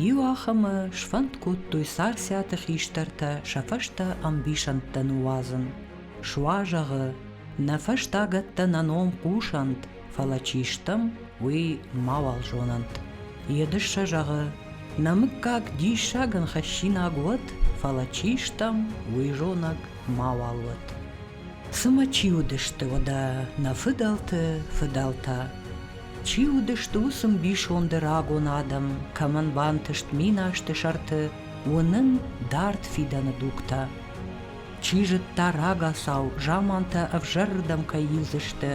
Иу ахӕмы сфӕнд кодтой Царциаты хистӕртӕ сӕ фӕстӕ ӕмбисӕндтӕ ныууадзын. Суа зӕгъы, нӕ фӕстагӕттӕ нӕ ном хъусӕнт, фӕлӕ чи стӕм, уый мауал зонӕнт. Едыссӕ зӕгъы, нӕ мыггаг диссагӕн хӕссинаг уӕд, фӕлӕ чи стӕм, уый зонӕг мауал уӕд. Цымӕ чи уыдысты уӕдӕ нӕ фыдӕлты фыдӕлтӕ? Чи уыдысты уыцы мбисонды рагон адӕм, кӕмӕн бантыст миназты сӕрты уынын дард фидӕны дугтӕ? Чи зыдта рагацау, замантӕ ӕвзӕрырдӕм кӕй ивдзысты,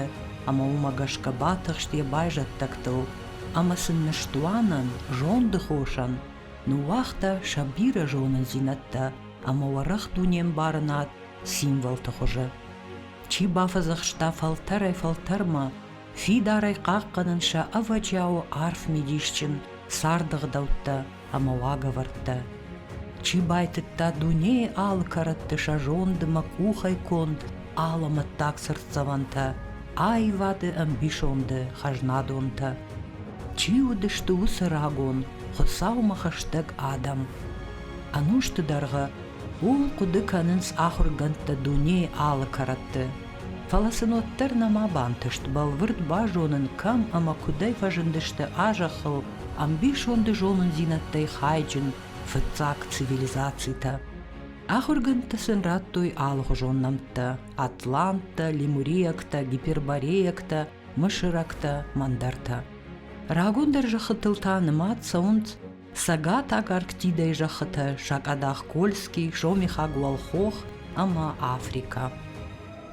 ӕмӕ уымӕ гӕсгӕ батыхст йӕ байзӕддӕгтыл ӕмӕ сын ныстуанӕн, зонды хосӕн ныууагъта сӕ бирӕ зонындзинӕдтӕ ӕмӕ уӕрӕх дунембарынад символты хуызы. Чи бафӕдзӕхста фӕлтӕрӕй-фӕлтӕрмӕ фидарӕй хъахъхъӕнын сӕ ӕвӕджиауы арф мидисджын царды гъдӕуттӕ ӕмӕ уагӕвӕрдтӕ. Чи байтыдта дунейы алы кӕрӕтты сӕ зондмӕ къухӕй конд алӕмӕттаг цыртдзӕвӕнтӕ, аивады ӕмбисонды хӕзнадонтӕ. Чи уыдысты уыцы рагон, Хуыцаумӕ хӕстӕг адӕм? Ӕнусты дӕргъы ууыл хъуыды кӕнынц ахуыргӕндтӕ дунейы алы кӕрӕтты. Фӕлӕ сын уӕддӕр нӕма бантыст бӕлвырд базонын, кӕм ӕмӕ куыдӕй фӕзындысты а зӕххыл ӕмбисонды зонындзинӕдтӕй хайджын фыццаг цивилизацитӕ. Ахуыргӕндтӕ сын радтой алыхуызон нӕмттӕ: атланттӕ, лемурийӕгтӕ, гиперборейӕгтӕ, мысырӕгтӕ, мандартӕ. Рагондӕр зӕххытыл та нымад цӕуынц Цӕгатаг Арктидӕйы зӕххытӕ, сакъадах Кольский, Сомихаг уӕлхох ӕмӕ Африкӕ.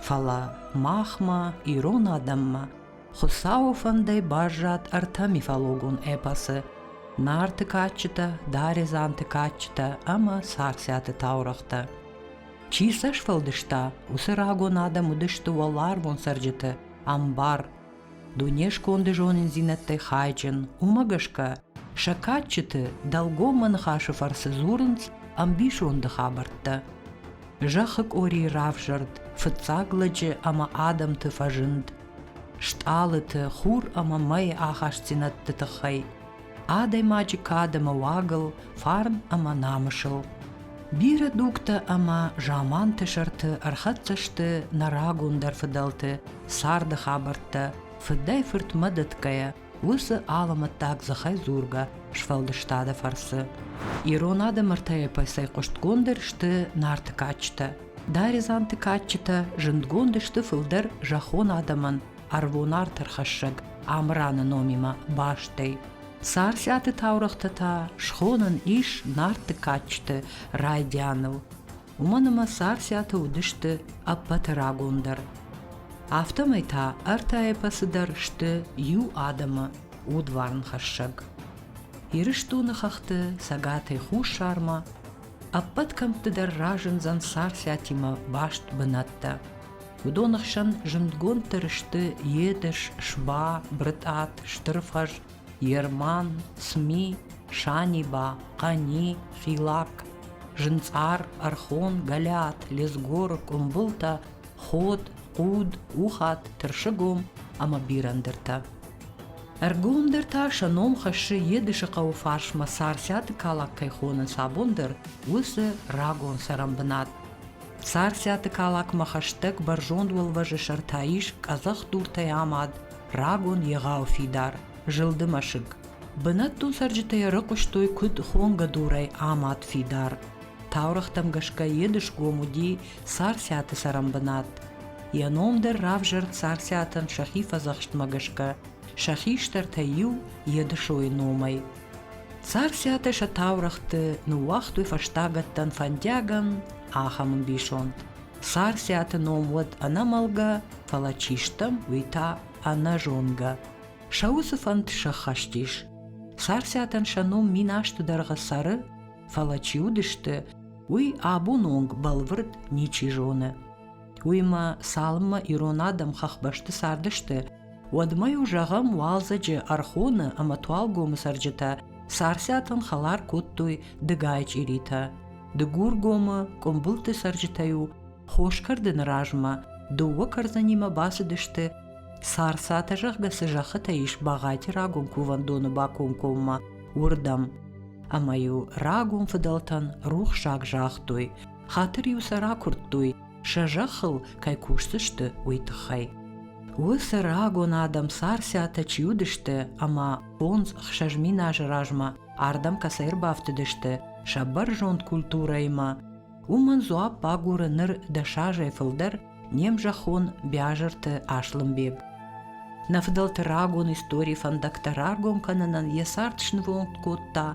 Фӕлӕ махмӕ, ирон адӕммӕ, Хуыцауы фӕндӕй баззад ӕртӕ мифологон эпосы: Нарты кадджытӕ, Даредзанты кадджытӕ ӕмӕ Царциаты таурӕгътӕ. Чи сӕ сфӕлдыста, уыцы рагон адӕм уыдысты уӕларвон цӕрджыты ӕмбар, дунесконды зонындзинӕдтӕй хайджын, уымӕ гӕсгӕ сӕ кадджыты дӕлгоммӕ ныхасы фӕрцы дзурынц ӕмбисонды хабӕрттӕ. Зӕххы къорийы равзӕрд, фыццаг лӕджы ӕмӕ адӕмты фӕзынд, стъалыты, хур ӕмӕ мӕйы ахастдзинӕдты тыххӕй, адӕймаджы кад ӕмӕ уагыл, фарн ӕмӕ намысыл. Бирӕ дугтӕ ӕмӕ заманты сӕрты ӕрхӕццӕ сты нӕ рагондӕр фыдӕлты царды хабӕрттӕ фыдӕй-фыртмӕ дӕтгӕйӕ, уыцы алӕмӕттаг дзыхӕй дзургӕ сфӕлдыстады фӕрцы. Ирон адӕм ӕртӕ эпосӕй хъуыстгонддӕр сты Нарты кадджытӕ. Даредзанты кадджытӕ зындгонд сты фылдӕр зӕххон адӕмӕн ӕрвон арт ӕрхӕссӕг Амыраны номимӕ бастӕй. Царциаты таурӕгътӕ та схонӕн ис Нарты кадджыты райдианыл, уымӕн ӕмӕ Царциаты уыдысты ӕппӕты рагондӕр. Афтӕмӕй та ӕртӕ эпосы дӕр сты иу адӕмы удварнхӕссӕг. Ирыстоны хӕхты цӕгатӕй хуссармӕ ӕппӕт кӕмтты дӕр разындзӕн Царциатимӕ баст бынӕттӕ. Уыдон хсӕн зындгонддӕр сты Едыс, Сба, Брытъат, Стырфӕз, Ерман, Цми, Саниба, Хъӕни, Хилак, Зынцъар, Ӕрхон, Гӕлиат, Лезгор, Къуымбылтӕ, Ход, Хъуд, Ухат, Тырсыгом ӕмӕ бирӕ ӕндӕртӕ. Ӕргомдӕр та сӕ ном хӕссы Едысы хъӕуы фарсмӕ Царциаты калак кӕй хонынц абон дӕр, уыцы рагон цӕрӕнбынат. Царциаты калакмӕ хӕстӕг бӕрзонд уӕлвӕзы сӕртӕ ис къӕдзӕхдуртӕй амад рагон егъау фидар, зылды мӕсыг. Бынӕттон цӕрджытӕ йӕ рыхъуыстой куыд хонгӕ дурӕй амад фидар. Таурӕгътӕм гӕсгӕ Едысгом уыди Царциаты цӕрӕнбынат. Йӕ ном дӕр равзӕрд Царциатӕн сӕхи фӕдзӕхстмӕ гӕсгӕ, сӕ хистӕртӕй иу Едысойы номӕй. Царциатӕ сӕ таурӕгъты ныууагътой фӕстагӕттӕн фӕндиагӕн ахӕм ӕмбисонд. Царциаты ном уӕд ӕнӕмӕлгӕ, фӕлӕ чи стӕм, уый та ӕнӕзонгӕ. Сӕ уыцы фӕнд сӕххӕст ис. Царциатӕн сӕ ном мин азты дӕргъы цӕры, фӕлӕ чи уыдысты, уый абоны онг бӕлвырд ничи зоны. Уыимӕ цалынмӕ ирон адӕм хӕхбӕсты цардысты, уӕдмӕ-иу зӕгъӕм уалдзӕджы Ӕрхоны ӕмӕ Туалгомы цӕрджытӕ Царциатӕн хӕлар кодтой дыгай чъиритӕ. Дыгургомы, Къуымбылты цӕрджытӕ-иу хос кӕрдыны размӕ дыууӕ кӕрдзынимӕ бацыдысты Царцатӕ, зӕгъгӕ, цы зӕххытӕ ис Багъайты рагон кувӕндоны бакомкоммӕ, уырдӕм. ӕмӕ-иу рагон фыдӕлтӕн рухсаг загътой, хатыр-иу сӕ ракуырдтой, сӕ зӕххыл кӕй кусдзысты, уый тыххӕй. Уыцы рагон адӕм Царциатӕ чи уыдысты ӕмӕ 5-6 мин азы размӕ ардӕм кӕцӕй ӕрбафтыдысты сӕ бӕрзонд культурӕимӕ, уымӕн дзуапп агуры ныр дӕсазӕй фылдӕр не мзӕххон Биазырты Аслӕнбег. Нӕ фыдӕлты рагон историйы фӕндӕгтӕ раргом кӕнынӕн йӕ цард снывонд кодта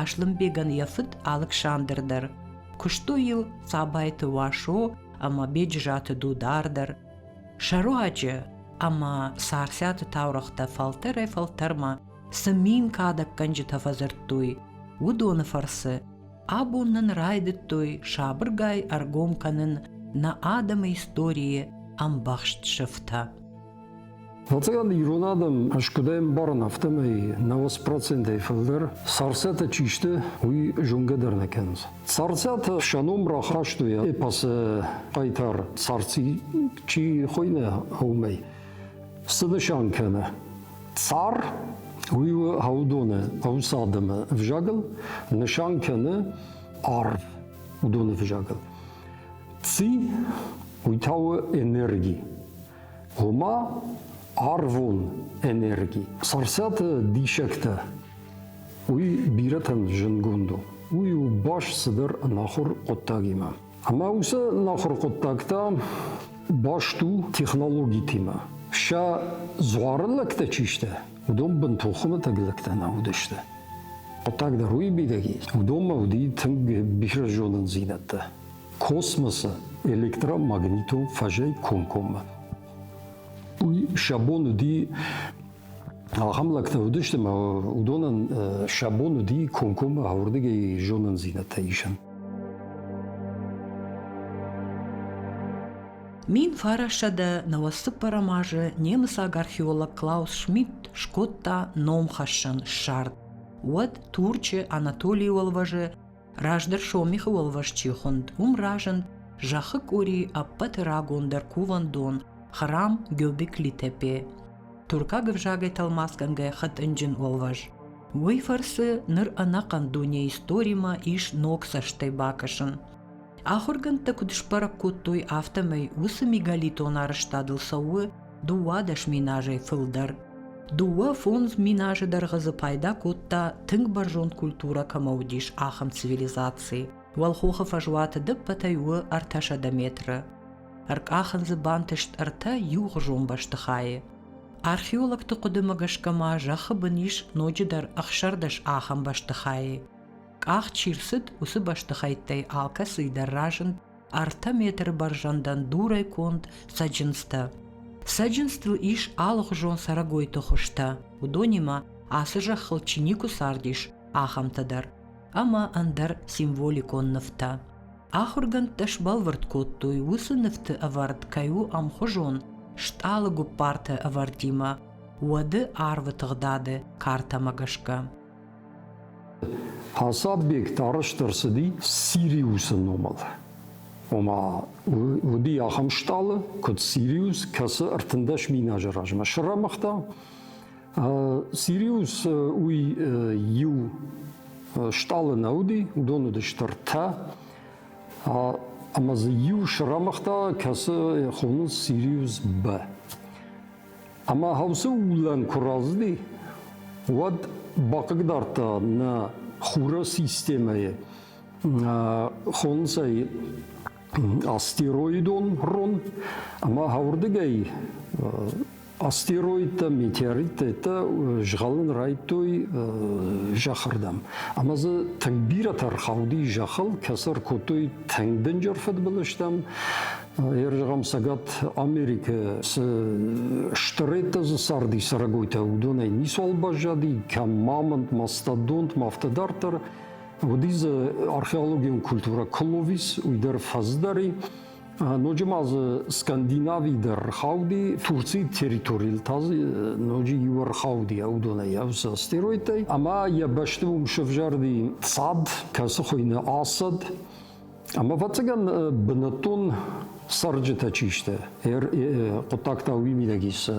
Аслӕнбегӕн йӕ фыд Алыксандр дӕр. Куыстой йыл Цабайты Уасо ӕмӕ Беджызаты Дудар дӕр. Сӕ руаджы ӕмӕ Царциаты таурӕгътӕ фӕлтӕрӕй-фӕлтӕрмӕ цы мин кадӕггӕнджытӕ фӕдзырдтой, уыдоны фӕрцы абон нын райдыдтой сабыргай ӕргом кӕнын нӕ адӕмы историйы ӕмбӕхст сыфтӕ. Ӕцӕгӕн ирон адӕм ӕз куыд ӕмбарын, афтӕмӕй 90 процентӕй фылдӕр Царциатӕ чи сты, уый зонгӕ дӕр нӕ кӕнынц. Царциатӕ сӕ ном рахастой эпосы хъайтар Царци чи хуыйны, уымӕй. Цы нысан кӕны? Цар, уый у аудоны, ӕвцы адӕмы ӕвзагыл, нысан кӕны арв уыдоны ӕвзагыл. Ци, уый та у энерги. Ома арвон энерги. Царциаты диссӕгтӕ, уый бирӕтӕн зындгонд у. Уый у баст цыдӕр ӕнахуыр хъуыддагимӕ. Ӕмӕ уыцы ӕнахуыр хъуыддаг та баст у технологитимӕ. Сӕ дзуары лӕгтӕ чи сты, уыдон бынтон хуымӕтӕг лӕгтӕ нӕ уыдысты. Хъуыддаг дӕр уый мидӕг ис. Уыдонмӕ уыди тынг бирӕ зонындзинӕдтӕ. Космосы электромагнитон фӕзӕй комкоммӕ. Уый сӕ бон уыди ахӕм лӕгтӕ уыдысты ӕмӕ уыдонӕн сӕ бон уыди комкоммӕ уырдыгӕй зонындзинӕдтӕ исын. 1994 азы немыцаг археолог Клаус Шмидт скодта номхӕссӕн ссард. Уӕд Турчы Анатолийы уӕлвӕзы Раздӕр Сомихы уӕлвӕз чи хуынд, уым разынд зӕххы къорийы ӕппӕты рагондӕр кувӕндон храм Гёбекли-Тепе, туркаг ӕвзагӕй тӕлмацгӕнгӕ хытъынджын уӕлвӕз. Уый фӕрцы ныр ӕнӕхъӕн дунейы историмӕ ис ног цӕстӕй бакӕсын. Ахуыргӕндтӕ куыд сбӕрӕг кодтой, афтӕмӕй уыцы мегалитон арӕзтадыл цӕуы 12 мин азӕй фылдӕр. 2-5 мин азы дӕргъы дзы пайда кодта тынг бӕрзонд культурӕ кӕмӕ уыдис, ахӕм цивилизаци. Уӕлхохы фӕзуаты дыппӕтӕй у 300 метры. Ӕркъахын дзы бантыст ӕртӕ иугъуызон бӕстыхайы. Археологты хъуыдымӕ гӕсгӕ ма зӕххы бын ис ноджыдӕр 16 ахӕм бӕстыхайы. Къахт чи рцыд, уыцы бӕстыхӕйттӕй алкӕцыйы дӕр разынд ӕртӕ метры бӕрзӕндӕн дурӕй конд цӕджындзтӕ. Цӕджындзтыл ис алыхуызон цӕрӕгойты хуызтӕ, уыдонимӕ ацы зӕххыл чи никуы цардис, ахӕмтӕ дӕр, ӕмӕ ӕндӕр символикон нывтӕ. Ахуыргӕндтӕ сбӕлвырд кодтой, уыцы нывты ӕвӕрд кӕй у ӕмхуызон стъалы гуппарты ӕвӕрдимӕ, уӕды арвы тыгъдады картӕмӕ гӕсгӕ. Ацы объект арӕзт ӕрцыди Сириусы номыл. Ома уыди ахӕм стъалы, куыд Сириус, кӕцы 13 мин азы размӕ срӕмыгъта. Сириус уый иу стъалы нӕ уыди, уыдон уыдысты ӕртӕ. Ӕмӕ дзы иу срӕмыгъта, кӕцы хонынц Сириус Б. Ӕмӕ хаусы улӕн куы рацыди, уӕд бахъыгдардта нӕ хуры системӕйы хонынц ӕй астероидон рон ӕмӕ уырдыгӕй астероидтӕ, метеориттӕ згъӕлын райдыдтой зӕххырдӕм. Ӕмӕ дзы тынг бирӕтӕ ӕрхауди зӕххыл, кӕцы ӕркодтой тынг дынджыр фыдбылызтӕм. Зӕгъӕм, Цӕгат Америкӕ цы стыреттӕ дзы царди цӕрӕгойтӕ, уыдонӕй ницуал баззади, кӕм мамонт, мастодонт, ма афтӕ дарддӕр. Уыди дзы археологион культурӕ Кловис, уый дӕр фӕздӕр и. Ноджы ма дзы Скандинави дӕр ӕрхауди, Турцийы территорийыл та дзы ноджы иу ӕрхауди уыдонӕй уыцы астероидтӕй. Ӕмӕ йӕ бӕсты уым сӕвзӕрди цад, кӕцы хуыйны Асад. Ӕмӕ ӕвӕццӕгӕн бынӕттон цӕрджытӕ чи сты, хъуыддаг та уый мидӕг ис.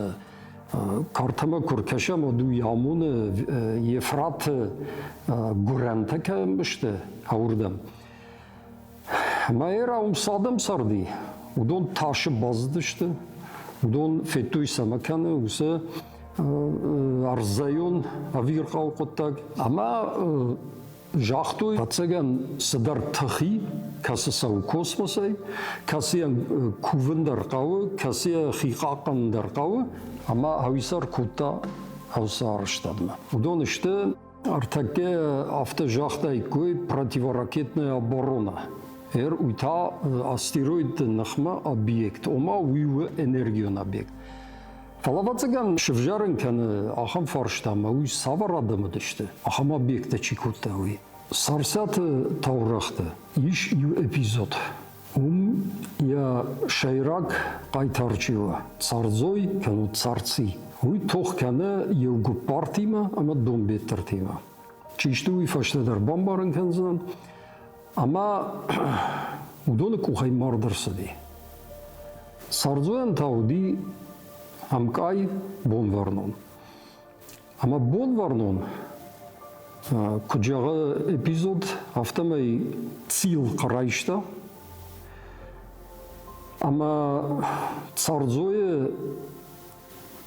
Картӕмӕ куы ркӕсӕм, уӕд уый амоны Ефраты гуырӕнтӕ кӕм сты, ауырдӕм. Мӕ уым цы адӕм царди, уыдон тасы базыдысты, уыдон федтой цӕмӕ кӕны уыцы ӕрдзӕйон ӕвирхъау хъуыддаг. Ӕмӕ загътой, ӕцӕгӕн цыдӕр тых и, кӕцы цӕуы космосӕй, кӕцыйӕн кувын дӕр хъӕуы, кӕцыйӕ хи хъахъхъӕнын дӕр хъӕуы, ӕмӕ ӕвисӕр кодта ӕвцы арӕзтадмӕ. Уыдон сты ӕртӕккӕ афтӕ загътаиккой противоракетная оборона. Эр уый та астероидты ныхмӕ объект, ома уый у энергион объект. Фӕлӕ ӕвӕццӕгӕн сывзӕрын кӕны ахӕм фарста, ӕмӕ уый цавӕр адӕм уыдысты, ахӕм объекттӕ чи кодта, уый. Царциаты таурӕгъты ис иу эпизод. Уым йӕ сӕйраг хъайтар чи у, Цардзой кӕнӕ Царци, уый тох кӕны еугуыппартимӕ ӕмӕ донбеттыртимӕ. Чи сты, уый фӕстӕдӕр бамбарын кӕндзынӕн. Ӕмӕ уыдоны къухӕй мард ӕрцыди. Цардзойӕн та уыди ӕмкъай Бонвӕрнон. Ӕмӕ Бонвӕрнон, куыд зӕгъы эпизод, афтӕмӕй цилхъ райста ӕмӕ Цардзойы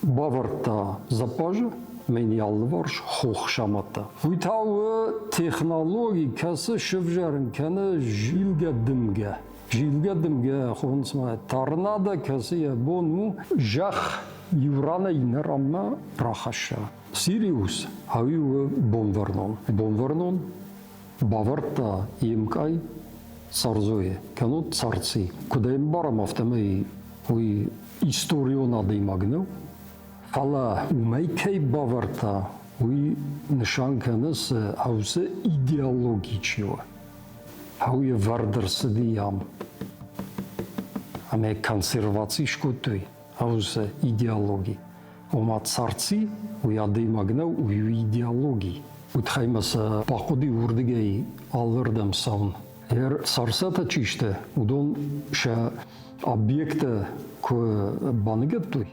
бавӕрдта зӕппазы мӕн йӕ алыварс хох самадта. Уый та у технологи, кӕцы сывзӕрын кӕны зилгӕ дымгӕ. Зилгӕ дымгӕ хонынц ма торнадо, кӕцы йӕ бон у зӕхх иу ранӕй иннӕ ранмӕ рахӕсса. Сириус ӕви у бонвӕрнон. Бонвӕрнон бавӕрдта йе мкъай Царзойы, кӕннод Царци. Куыд ӕй ӕмбарӕм, афтӕмӕй уый историон адӕймаг нӕу, фӕлӕ уымӕй кӕй бавӕрдта, уый нысан кӕны, цы ӕвзы идеологи чи у. Уый ӕвӕрд ӕрцыди ам. Ӕмӕ консерваци скодтой ӕвзы идеологи. Ома царци, уый адӕймаг нӕу, уый у идеологи. Уый тыххӕй мӕ сӕ бахъуыди уырдыгӕй алырдӕм цӕуын. Ӕр царцатӕ чи сты, уыдон сӕ объекттӕ куы баныгӕдтой,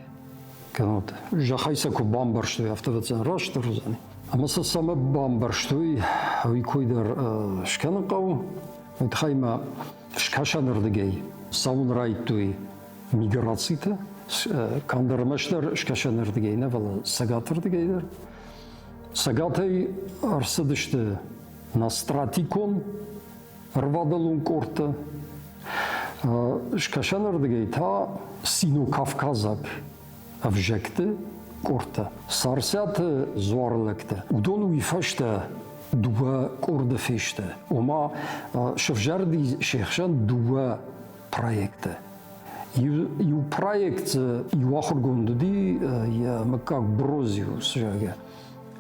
кӕнӕ зӕххӕй сӕ куы бамбӕрстой, афтӕ ӕвӕццӕгӕн растдӕр уыдзӕни. Ӕмӕ сӕ цӕмӕ бамбӕрстой, уый кой дӕр скӕнын хъӕуы. Уый тыххӕй ма скӕсӕнырдыгӕй цӕуын райдыдтой миграцитӕ, канд ӕрмӕстдӕр скӕсӕнырдыгӕй нӕ, фӕлӕ цӕгатырдыгӕй дӕр. Цӕгатӕй ӕрцыдысты настратикон ӕрвадӕлон къордтӕ, скӕсӕнырдыгӕй та сино-кавказаг ӕвзӕгты къордтӕ. Царциаты дзуарылӕгтӕ, уыдон уый фӕстӕ дыууӕ къорды фесты. Ома сӕвзӕрди се хсӕн дыууӕ проекты. Иу проект дзы иу ахуыргонд уыди, йӕ мыггаг Брозиус, зӕгъгӕ.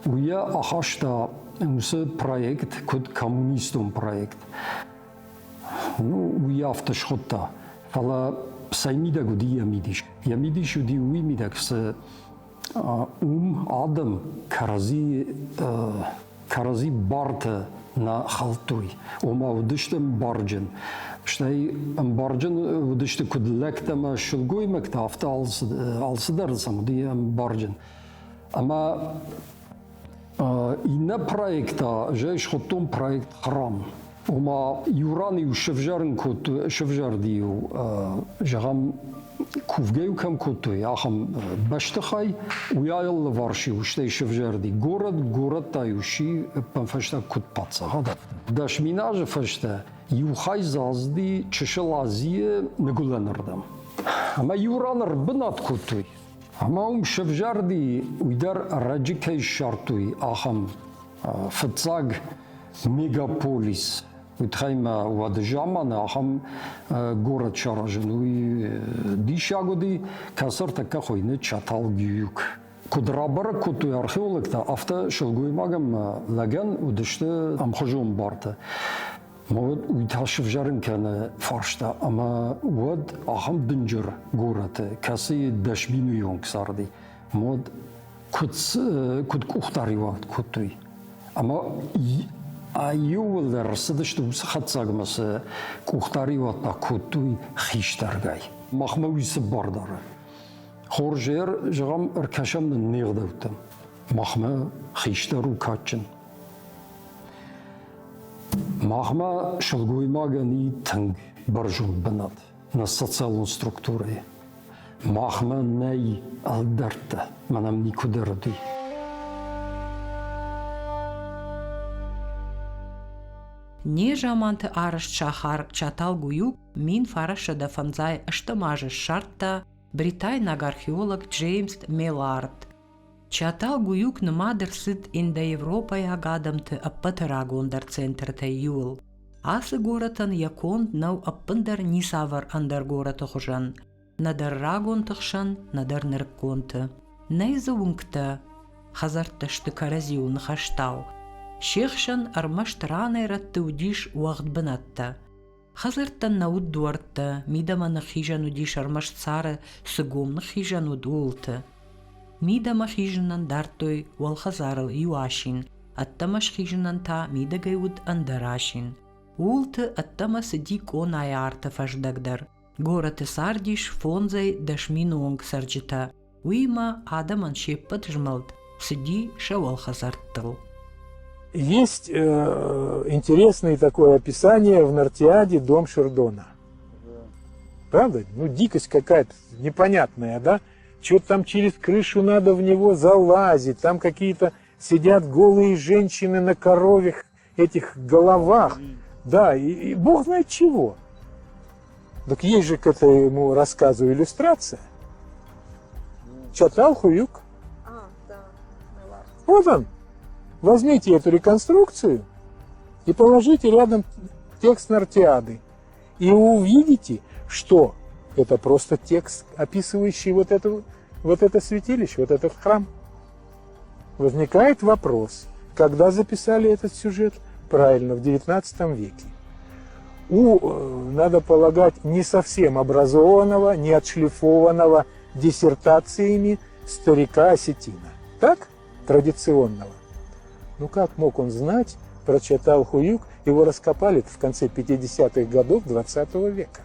Уый йӕ ахаста уыцы проект куыд коммунистон проект. Ну, уый афтӕ схуыдта. Фӕлӕ цӕй мидӕг уыди йӕ мидис? Йӕ мидис уыди уый мидӕг, цы уым адӕм кӕрӕдзи кӕрӕдзи бартӕ нӕ хӕлдтой. Ома уыдысты ӕмбарджын. Стӕй ӕмбарджын уыдысты куыд лӕгтӕ ӕмӕ сылгоймӕгтӕ, афтӕ алцыдӕр сӕм уыди ӕмбарджын. Ӕмӕ иннӕ проект та ӕз ӕй схуыдтон проект «Храм». Ома иу ран-иу сывзӕрын кодтой, сывзӕрди-иу, зӕгъӕм, кувгӕ-иу кӕм кодтой, ахӕм бӕстыхай, уый алыварс-иу стӕй сывзӕрди город, город та-иу сси ӕппынфӕстаг куыд паддзахад, афтӕ. 10 000 азы фӕстӕ иу хай дзы азыди Чысыл Азийы ныгуылӕнырдӕм. Ӕмӕ иу ран ӕрбынат кодтой. Ӕмӕ уым сывзӕрди, уый дӕр ӕрӕджы кӕй ссардтой, ахӕм фыццаг мегаполис. Уый тыххӕй ма уӕды заманы ахӕм горӕт саразын, уый диссаг уыди, кӕцы ӕртӕккӕ хуыйны Чатал-Гююк. Куыд рабӕрӕг кодтой археологтӕ, афтӕ сылгоймаг ӕмӕ лӕгӕн уыдысты ӕмхуызон бартӕ. Уый та сывзӕрын кӕны фарста, ӕмӕ уӕд ахӕм дынджыр горӕты, кӕцыйы 10 000 онг царди, уӕд куыд, куыд къухдариуӕг кодтой. Ӕмӕ иууылдӕр ӕрцыдысты уыцы хатдзӕгмӕ, цы къухдариуӕг та кодтой хистӕргай. Махмӕ уый цы бар дары? Хорз ӕр, зӕгъӕм, ӕркӕсӕм нын не гъдӕуттӕм. Махмӕ хистӕр у кадджын. Махмӕ сылгоймагӕн и тынг бӕрзонд бынат нӕ социалон структурӕйы. Махмӕ нӕй ӕлдӕрттӕ, мӕнӕм никуыдӕр уыди. Незаманты арӕзт сахар Чаталгуюк 1958 азы ссардта бритайнаг археолог Джеймс Мелард. Чаталгуюк нымад ӕрцыд индоевропӕйаг адӕмты ӕппӕты рагондӕр центртӕй иуыл. Ацы горӕтӕн йӕ конд нӕу ӕппындӕр ницавӕр ӕндӕр горӕты хуызӕн, нӕдӕр рагонты хсӕн, нӕдӕр нырыкконты. Нӕй дзы уынгтӕ, хӕдзӕрттӕ сты кӕрӕдзиуыл ныхӕстау. Се хсӕн ӕрмӕст ранӕй-рӕтты уыдис уӕгъд бынӕттӕ. Хӕдзӕрттӕн нӕ уыд дуӕрттӕ, мидӕмӕ ныххизӕн уыдис ӕрмӕст цары цы гом ныххизӕн уыд, ууылты. Мидӕмӕ хизынӕн дардтой уӕлхӕдзарыл иу асин, ӕддӕмӕ схизынӕн та мидӕгӕй уыд ӕндӕр асин. Ууылты ӕддӕмӕ цыди къонайы арты фӕздӕг дӕр. Горӕты цардис фондзӕй 10 000 онг цӕрджытӕ, уыимӕ адӕмӕн се ппӕт змӕлд цыди сӕ уӕлхӕдзӕрттыл. Есть интересное такое описание в Нартиаде «Дом Шердона». Правда? Ну, дикость какая-то непонятная, да? Что-то там через крышу надо в него залазить, там какие-то сидят голые женщины на коровьих этих головах. Да, и бог знает чего. Так есть же к этому рассказу иллюстрация. Чатал Хуюк. А, да. Вот он. Возьмите эту реконструкцию и положите рядом текст Нартиады. И увидите, что это просто текст, описывающий вот это святилище, вот этот храм. Возникает вопрос, когда записали этот сюжет? Правильно, в XIX веке. У, надо полагать, не совсем образованного, не отшлифованного диссертациями старика Осетина. Так? Традиционного. Ну как мог он знать про Чатал-Хуюк? Его раскопали в конце 50-х годов 20 века.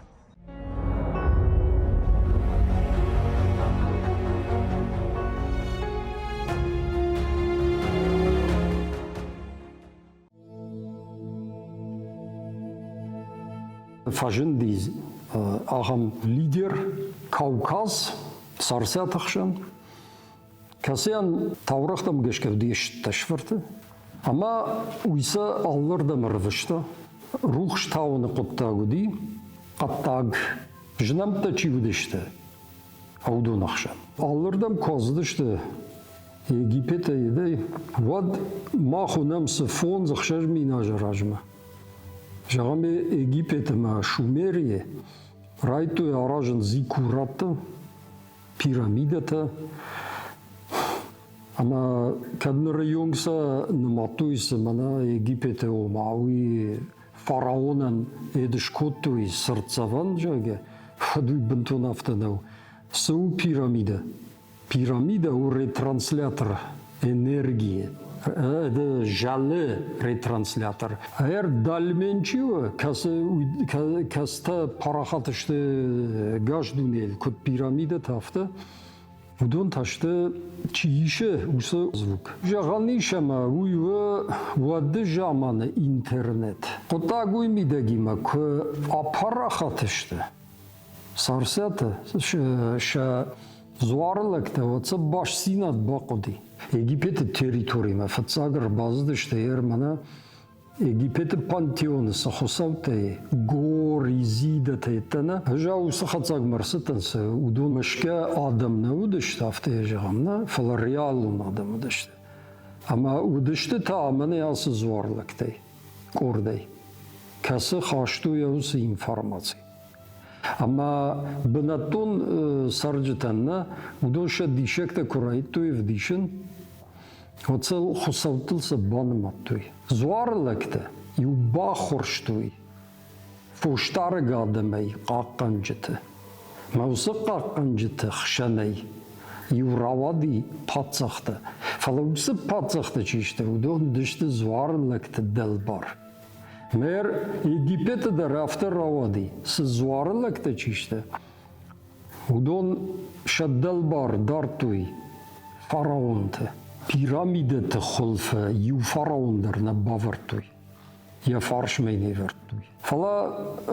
Фӕзынди ахӕм лидер Кавказ, Царциаты хсӕн, кӕцыйӕн таурӕгътӕм гӕсгӕ уыдис тӕсфырты, ӕмӕ уый сӕ алырдӕм ӕрвыста. Рухс тауыны хъуыддаг уыди, хъӕддаг знӕмттӕ чи уыдысты, уыдон ӕхсӕн. Алырдӕм куы ацыдысты Египетӕй едӕй, уӕд мах уынӕм цы 5-6 000 азы размӕ. Зӕгъӕм, Египет ӕмӕ Шумерийы райдыдтой аразын зиккураттӕ, пирамидӕтӕ. Ӕмӕ кӕд ныры онг сӕ нымадтой, цы мӕнӕ Египеты ома уый фараонӕн ед скодтой цыртдзӕвӕн, зӕгъгӕ, уӕд уый бынтон афтӕ нӕу. Цы у пирамидӕ? Пирамида у ретранслятор энергии. Это зӕлы ретранслятор. Ӕрдӕлмен чи у, кӕцытӕ парахат сты газ дунейыл, куыд пирамидӕтӕ, афтӕ, уыдон та сты, чи исы, уыцы звук. Зӕгъӕн ис, ӕмӕ уый у уӕды заманы интернет. Хъуыддаг уый мидӕгимӕ куы апарахат сты, Царциатӕ сӕ дзуары лӕгтӕ уӕд сӕ бастдзинад бахъуыди. Египеты территоримӕ фыццаг ӕрбацыдысты мӕнӕ Египеты пантеоны цы хуыцӕуттӕ Гор, Изидӕтӕ йедтӕ нӕ. Ӕз уыцы хӕцӕгмӕ ӕрцыдтӕн, цы уыдон мысгӕ адӕм нӕ уыдысты, афтӕ йӕ зӕгъӕм, нӕ, фӕлӕ реалон адӕм уыдысты. Ӕмӕ уыдысты та мӕнӕ ацы дзуарлӕгтӕй, къордӕй, кӕцы хастой уыцы информаци. Ӕмӕ бынӕттон цӕрджытӕн нӕ, уыдон сӕ диссӕгтӕ куы райдыдтой ӕвдисын, уӕд сӕ хуыцӕуттыл сӕ банымадтой. Дзуары лӕгтӕ иу баххуырстой фосдарӕг адӕмӕй хъахъхъӕнджыты. Мӕ уыцы хъахъхъӕнджыты хсӕнӕй иу рауади паддзӕхтӕ. Фӕлӕ уыцы паддзӕхтӕ чи сты, уыдон уыдысты дзуары лӕгты дӕлбар. Мэр Египеты дӕр афтӕ рауади, цы дзуары лӕгтӕ чи сты, Уыдон сӕ дӕлбар дардтой фараонты. Пирамидӕты хуылфы иу фараон дӕр нӕ бавӕрдтой, йӕ фарсмӕ не вӕрдтой. Фӕлӕ,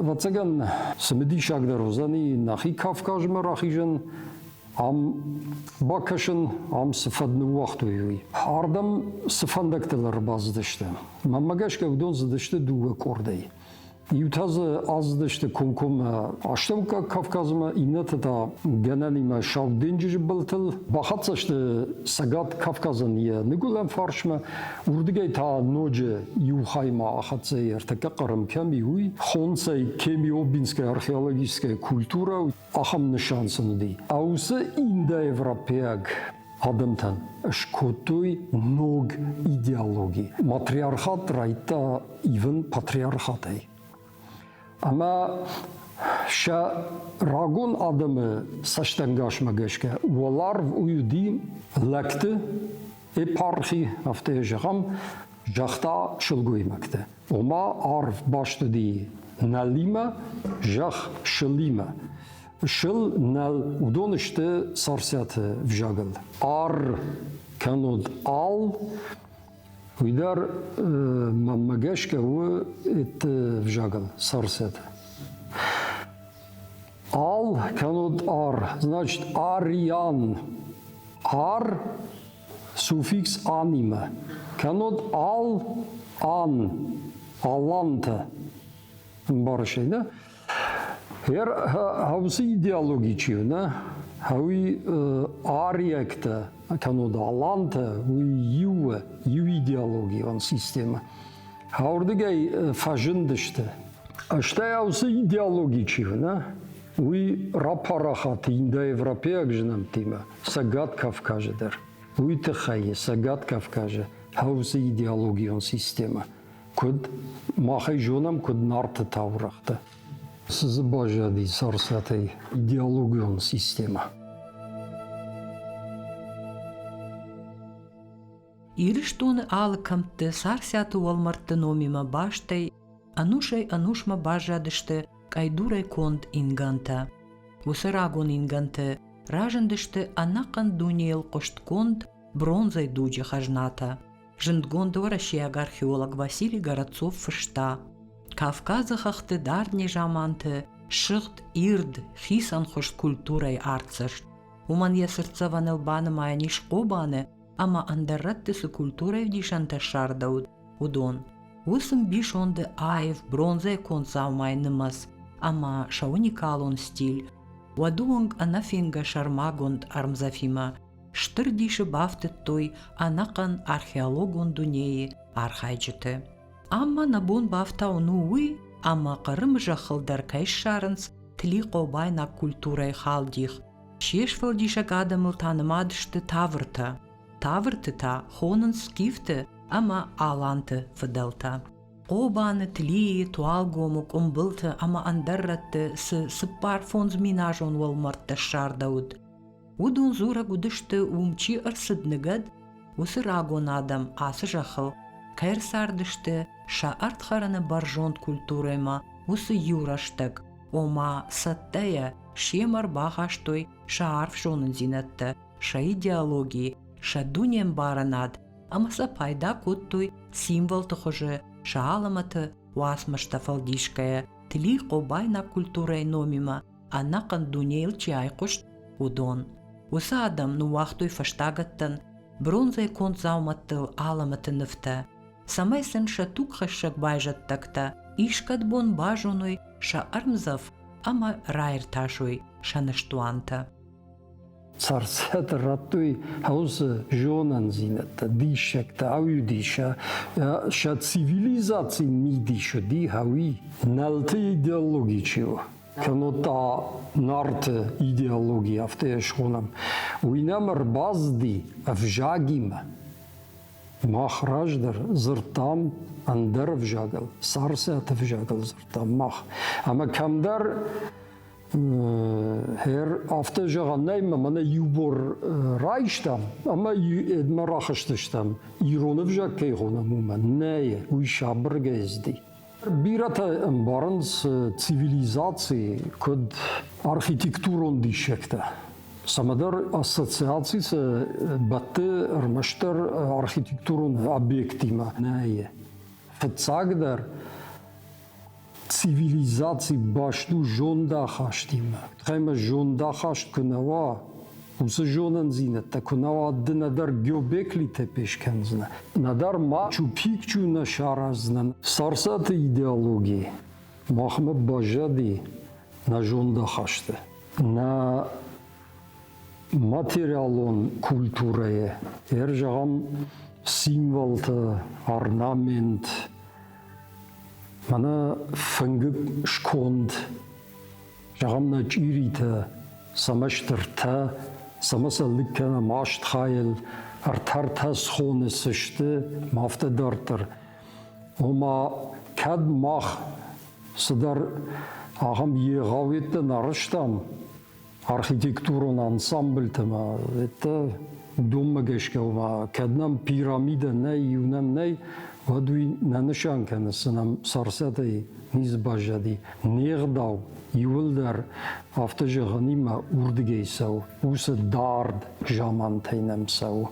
ӕвӕццӕгӕн, цымыдисагдӕр уыдзӕни нӕхи Кавказмӕ рахизын, ам бакӕсын, ам цы фӕд ныууагътой, уый. Ардӕм цы фӕндӕгтыл ӕрбацыдысты, мӕнмӕ гӕсгӕ уыдон цыдысты дыууӕ къордӕй. Иутӕ дзы ацыдысты комкоммӕ Астӕуккаг Кавказмӕ, иннӕтӕ та гӕнӕнимӕ Сау денджызы былтыл. Бахӕццӕ сты Цӕгат Кавказӕн йӕ ныгуылӕн фарсмӕ, уырдыгӕй та ноджы иу хаймӕ ахӕццӕ и ӕртӕккӕ Хъырым кӕм и, уый. Хонцӕй Кемиобинская археологическая культура, ахӕм нысан сын уыди. А уыцы индоевропейаг адӕмтӕн скодтой ног идеологи. Матриархат райдта ивын патриархатӕй. Ӕмӕ сӕ рагон адӕмы цӕстӕнгасмӕ гӕсгӕ уӕларв уый уыди лӕгты епархи, афтӕ йӕ зӕгъӕм, загъта сылгоймӕгты. Ома арв баст уыди нӕлимӕ, зӕхх сылимӕ. Сыл, нӕл, уыдон сты Царциаты взагыл. Ар кӕнод ал, уый дӕр мӕнмӕ гӕсгӕ у этты взагыл Царциаты. Ал кӕнод ар, значит ариан. Ар суффикс анимӕ. Кӕнод ал, ан, алантӕ. Ӕмбарыс ӕй, нӕ? Гъер уыцы идеологи чи у, нӕ? Уый ариӕгтӕ, кӕннод алантӕ, уый иу, иу идеологион системӕ. Уырдыгӕй фӕзындысты. Стӕй уыцы идеологи чи у, нӕ? Уый рапарахат индоевропейаг знӕмттимӕ Цӕгат Кавказы дӕр. Уый тыххӕй Цӕгат Кавказы уыцы идеологион системӕ. Куыд мах ӕй зонӕм, куыд Нарты таурӕгътӕ. Цы дзы баззади Царциатӕй идеологион системӕ? Ирыстоны алы кӕмтты Царциаты уӕлмӕрдты номимӕ бастӕй ӕнусӕй-ӕнусмӕ баззадысты къӕйдурӕй конд ингӕнтӕ. Уыцы рагон ингӕнты разындысты ӕнӕхъӕн дунейыл хъуыстгонд бронзӕйы дуджы хӕзнатӕ. Зындгонд уӕрӕсейаг археолог Василий Городцов фыста: Кавказы хӕхты дард незаманты сыгъд ирд, хицӕнхуыз культурӕйы артдзӕст. Уымӕн йӕ цыртдзӕвӕныл банымайӕн ис Хъобаны ӕмӕ ӕндӕр рӕтты цы культурӕйы ӕвдисӕнтӕ ссардӕуыд, уыдон. Уыцы мбисонды аив бронзӕйы конд дзаумайы нымӕц ӕмӕ сӕ уникалон стиль уӕды онг ӕнӕфенгӕ сӕрмагонд ӕрмдзӕфимӕ стыр дисы бафтыдтой ӕнӕхъӕн археологон дунейы архайджыты. Ам ма нӕ бон бафтауын у уый, ӕмӕ Хъырымы зӕххыл дӕр кӕй ссарынц тлихъобайнаг культурӕйы халдих, се сфӕлдисӕг адӕмыл та нымад сты тавртӕ. Таврты та хонынц скифты ӕмӕ аланты фыдӕлтӕ. Хъобаны, Тлийы, Туалгомы, Къуымбылты ӕмӕ ӕндӕр рӕтты цы 45 миназон уӕлмӕрдтӕ ссардӕуыд, Уыдон дзурӕг уыдысты, уым чи ӕрцыд ныгӕд, уыцы рагон адӕм ацы зӕххыл кӕй ӕрцардысты сӕ ӕрдхӕрӕны бӕрзонд культурӕимӕ уыцы иу рӕстӕг, ома цӕттӕйӕ семӕ ӕрбахастой сӕ арф зонындзинӕдтӕ, сӕ идеологи, сӕ дунембарынад ӕмӕ сӕ пайда кодтой символты хуызы сӕ алӕмӕты уацмыстӕ фӕлдисгӕйӕ Тли-хъобайнаг культурӕйы номимӕ ӕнӕхъӕн дунейыл чи айхъуыст, уыдон. Уыцы адӕм ныууагътой фӕстагӕттӕн бронзӕйы конд дзаумӕттыл алӕмӕты нывтӕ, цӕмӕй сын сӕ тугхӕссӕг байзӕддӕгтӕ искӕд бон базоной сӕ ӕрмдзӕф ӕмӕ раиртасой сӕ ныстуантӕ. Царциатӕ радтой уыцы зонӕндзинӕдтӕ, диссӕгтӕ, ӕуиуди сӕ, сӕ цивилизацийы мидис уыди, ӕуи нӕлты идеологи чи у, кӕннод та Нарты идеологи, афтӕ йӕ схонӕм, уый нӕм ӕрбацыди ӕвзагимӕ. Мах раздӕр дзырдтам ӕндӕр ӕвзагыл, Царциаты ӕвзагыл дзырдтам мах. Ӕмӕ кӕмдӕр Хер афтӕ зӕгъӕн нӕй, мӕнӕ иу бор райстам ӕмӕ эдмӕ рахызтыстӕм, ирон ӕвзаг кӕй хонӕм, уымӕн. Нӕй, уый сабыргай зди. Бирӕтӕ ӕмбарынц цивилизаци куыд архитектурон диссӕгтӕ. Цӕмӕдӕр ассоциаци сӕ бӕтты ӕрмӕстдӕр архитектурон объектимӕ нӕй. Фыццагдӕр цивилизаци баст у зондахастимӕ. Ӕмӕ зондахаст куы нӕ уа, уыцы зонындзинӕдтӕ куы нӕ уа, ды нӕдӕр Гёбекли Тепе скӕндзынӕ, нӕдӕр Мачу-Пикчу нӕ сараздзынӕ. Царциаты идеологи махмӕ баззади нӕ зондахасты, нӕ материалон культурӕйы, ӕрзӕгъӕм, символтӕ, орнамент, мӕнӕ фынгы сконд, зӕгъӕм, нӕ чъиритӕ, цӕмӕ стыртӕ, цӕмӕ сӕ лыг кӕнӕм аст хайыл, ӕртӕ-ӕртӕ схоны цы сты, ма афтӕ дарддӕр. Ома, кӕд мах цыдӕр ахӕм егъауедтӕ нӕ арӕзтам, архитектурон ансамбльтӕ ма это уыдонмӕ гӕсгӕ, ома, кӕд нӕм пирамидӕ нӕй, иу нӕм нӕй, уӕд уый нӕ нысан кӕны, цы нӕм Царциатӕй ницы баззади. Не гъдау иуылдӕр афтӕ зӕгъынимӕ уырдыгӕй цӕуы, уыцы дард замантӕй нӕм цӕуы.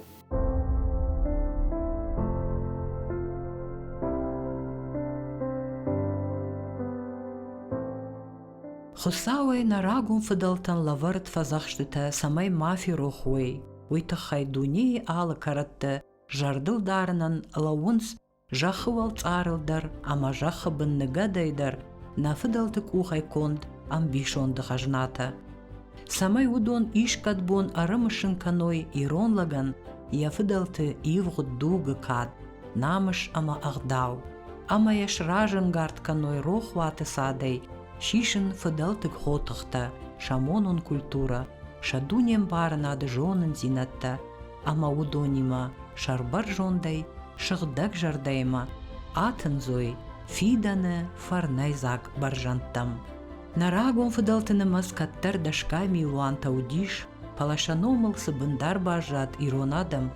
Хуыцауӕй нӕ рагон фыдӕлтӕн лӕвӕрд фӕдзӕхстытӕ цӕмӕй ма ферох уой, уый тыххӕй дунейы алы кӕрӕтты зӕрдыл дарынӕн лӕууынц зӕххы уӕлцъарыл дӕр ӕмӕ зӕххы бын ныгӕдӕй дӕр нӕ фыдӕлты къухӕй конд ӕмбисонды хӕзнатӕ. Цӕмӕй уыдон искӕд бон ӕрымысын кӕной ирон лӕгӕн йӕ фыдӕлты ивгъуыд дугы кад, намыс ӕмӕ ӕгъдау, ӕмӕ йӕ сразӕнгард кӕной рохуаты цадӕй сисын фыдӕлтыг хотыхтӕ, сӕ монон культурӕ, сӕ дунембарынады зонындзинӕдтӕ ӕмӕ уыдонимӕ сӕрбӕрзондӕй, сыгъдӕг зӕрдӕимӕ атындзой фидӕны фӕрнӕйдзаг бӕрзӕндтӕм. Нӕ рагон фыдӕлты нымӕц кӕддӕр дӕсгай милуантӕ уыдис, фӕлӕ сӕ номыл цы бындар баззад ирон адӕм,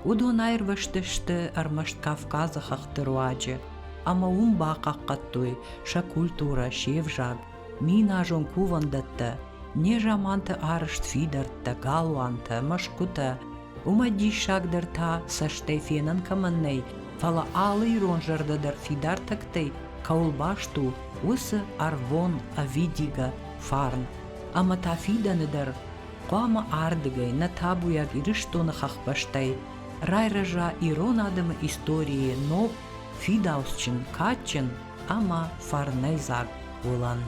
уыдон аирвӕзтысты ӕрмӕст Кавказы хӕхты руаджы ӕмӕ уым бахъахъхъӕдтой сӕ культурӕ, се взаг, миназон кувӕндӕттӕ, незаманты арӕзт фидӕрттӕ, галуантӕ, мӕсгуытӕ. Уымӕй диссагдӕр та цӕстӕй фенӕн кӕмӕн нӕй, фӕлӕ алы ирон зӕрдӕ дӕр фидар тӕгтӕй кӕуыл баст у, уыцы ӕрвон, ӕвидигӕ фарн. Ӕмӕ та фидӕны дӕр хъуамӕ ардыгӕй, нӕ табуйаг Ирыстоны хӕхбӕстӕй, райрӕза ирон адӕмы историйы ног, фидауцджын, кадджын ӕмӕ фӕрнӕйдзаг уылӕн.